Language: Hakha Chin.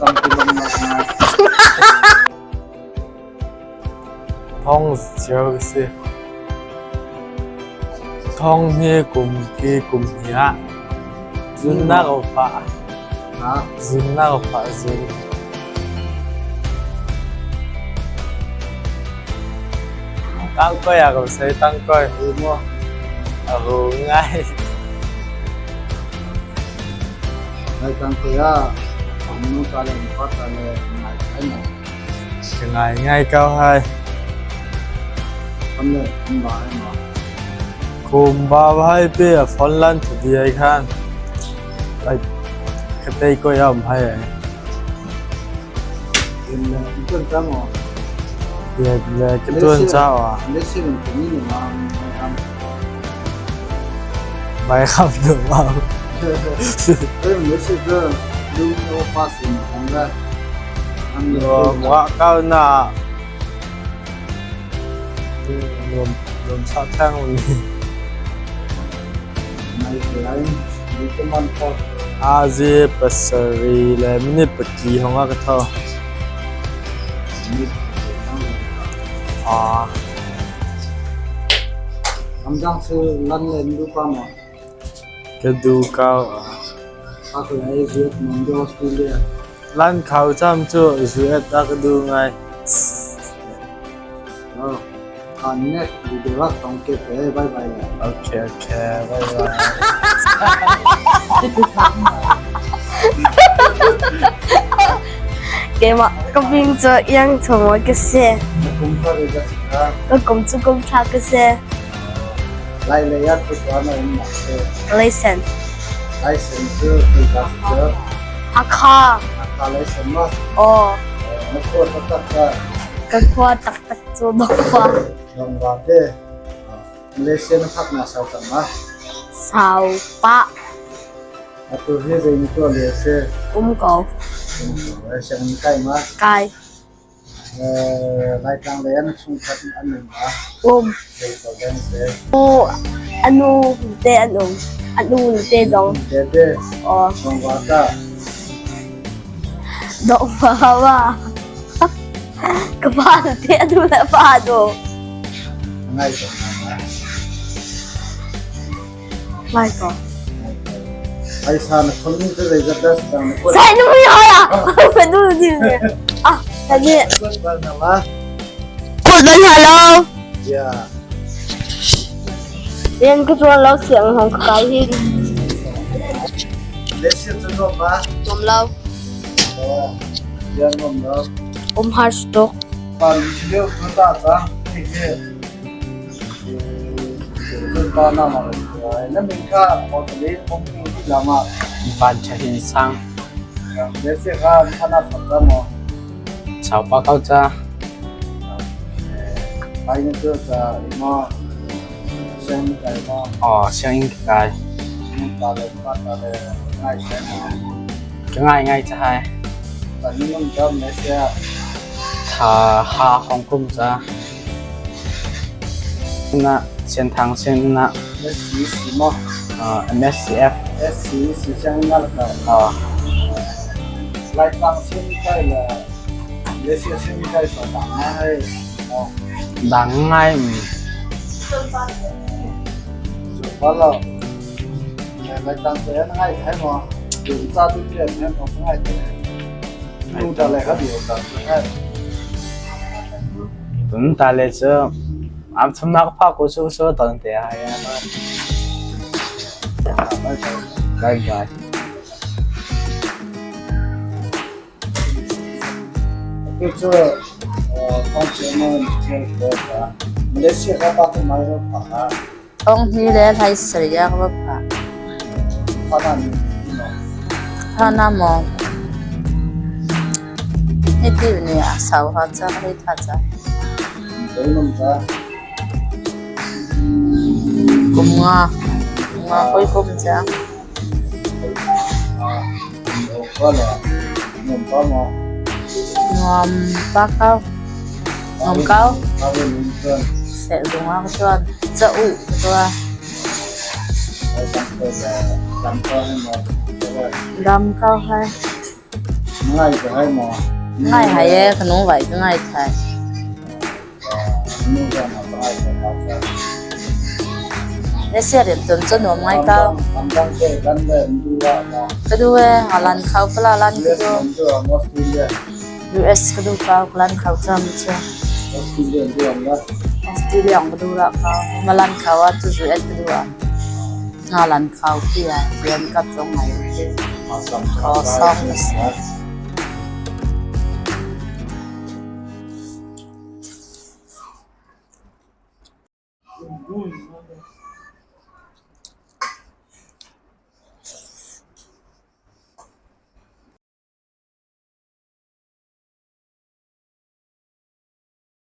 Tampi lawmhnak ngai. Thong cio ka si. Thong hi kum ki kum hnih ah zunnak a fah. Zunnak a fah zun. Tangkoi ah ka sei tangkoi. A ru ngai. Nai tangkoi ah nu ta le pa ta le ngai kai ma. Ka ngai ngai ko hai. Kam le kum ba hai ma. Kum ba hai pi a phone lan thu di ai khan. Ai ka tei koi am hai ai. Le ka tuan caah. Bai kham du ma. Wa kau na nuam nuam sa thang ni. Azi pasarih le minute pali hrawng ah ka tho. Ka duh ko. Lan khau cam cu zuet a ka duh ngai. Okay, okay, bye bye. Keimah ka min cu Iang Thung ka si. Ka kum cu kum thla ka si. Leisen. Hakha. Aw. Ka khua taktak cu Dongva. Dongva te Malaysia na phak na sau cang ma? Sau pah. Atu hi zei na tuah lio si? Um ko. Sianginn kai ma? Kai. Laitlang lei an chungkhat an um ma? Um. Zei ko den si? U anu te an um. Anu te zong. Te te. Aw. Dongva ta. Dongva wa. Ka pa te anu le pa do. Ngai ko. Ngai ko. Ai sa na khon ni te zei zat dah sa na Sai nu mi hoi ah. Ka nu ni ni. Ah, ka ni. Kut ban halo. Yeah. Rian ka tuan lo siang hong ka kai hin. Malaysia cu nuam ma? Nuam lo. Rian nuam lo. Um har tuk. Pa lio tu ta ca hi hi pa na ma na min kha mo tali mong ni lama Van tha hin sang. Malaysia kha thana sat ta mo. Chau pa kau ca. Pai na chu ca mo siang kai mo. Aw, sianginn ka kai. Ta le pa ta le ngai sai mo. Ka ngai ngai ca hai. Ta ni mong ca Malaysia. Tha ha Hong Kong ca. Na Senthang sin na SCC mo. MSCF. SCC siang na la Aw. Lai tang sin kai le Malaysia sin kai so dang ngai. Dang ngai. So pa lo. Lai tang te ngai thai mo. Du cha tu pian he mo ngai te. Nu ta le kha dio ta ngai. Tun ta le cu am chumnak pha ko su su ton te hai ya. Bye bye. Tu cu thong chiaman thil ko ka Malaysia ka pa tu mai ro pha ha. Thong hni le hlai sarih ah ka va phah. Pha na ni no. Pha na maw? Hiti ni a sau ha ca hei tha ca. Doi nom ca. Kum nga. Kum nga koi kum ca. Nuam pa kau. Nuam kau. Sehzung ah ka ṭuan. Ca-uh ka tuah. Dam ko hai. Ngai ka hai maw? Ngai hai e, ka nung vai ka ngai thai. Nu ka na ka ngai ka ka. Na sia rian tuan cu nuam ngai ko. Amdang ke kan le du wa maw? Ka du e, ngalan khau pala lan ka du. Australia. US ka du ka lan khau cham chu. Australia du am la. Australia ka du ra ka. Malan khau a chu US ka du a. Ngalan khau pi a rian ka chong ngai te. Ko song ka si.